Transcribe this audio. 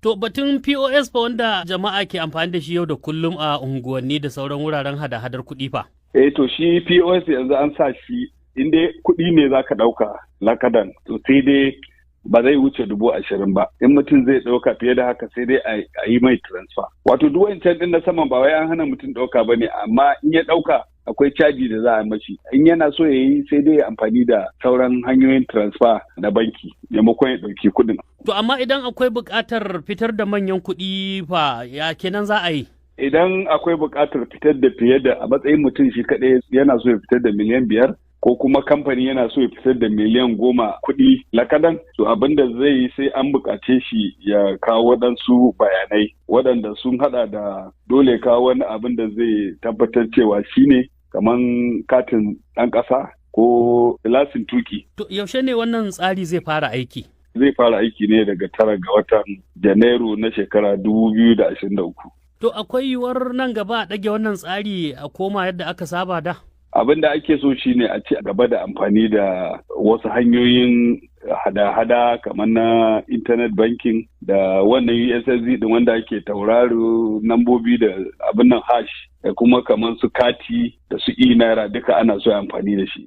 To, batun POS fa, wanda jama'a ke amfani da shi yau da kullum a unguwanni da sauran wuraren hada-hadar kuɗi fa? Eh, to shi POS yanzu an sa shi, in dai kuɗi ne za ka ɗauka lakadan, to sai dai ba zai wuce 20,000 ba. In mutum zai ɗauka fiye da haka, sai dai a yi mai transfer. Wato duk wancan ɗin na saman ba wai an hana mutum ɗauka ba ne, amma in ya ɗauka akwai caji da za a mashi. In yana so ya yi, sai dai ya amfani da sauran hanyoyin transfer na banki maimakon ya ɗauki kuɗin. To amma idan akwai buƙatar fitar da manyan kuɗi fa, ya kenan za a yi? Idan akwai buƙatar fitar da fiye da, a matsayin mutum shi kaɗai yana so ya fitar da miliyan 5, ko kuma kamfani yana so ya fitar da miliyan 10 kuɗi lakadan, to abin da zai yi, sai an buƙace shi ya kawo waɗansu bayanai waɗanda sun haɗa da dole kawo wani abin da zai tabbatar cewa shine, kaman katin ɗan ƙasa ko lasin tuki. To yaushe ne wannan tsari zai fara aiki? Zai fara aiki ne daga 9 ga watan Janairu na shekara 2023. To akwai yiwuwar nan gaba a ɗage wannan tsari a koma yadda aka saba da? Abin da ake so shine a ci gaba da amfani da wasu hanyoyin hada-hada kamar na internet banking da wannan USSD din wanda ake tauraro, nambobi da abin nan hash, da kuma kamar su kati da su e-naira, duka ana so amfani da shi.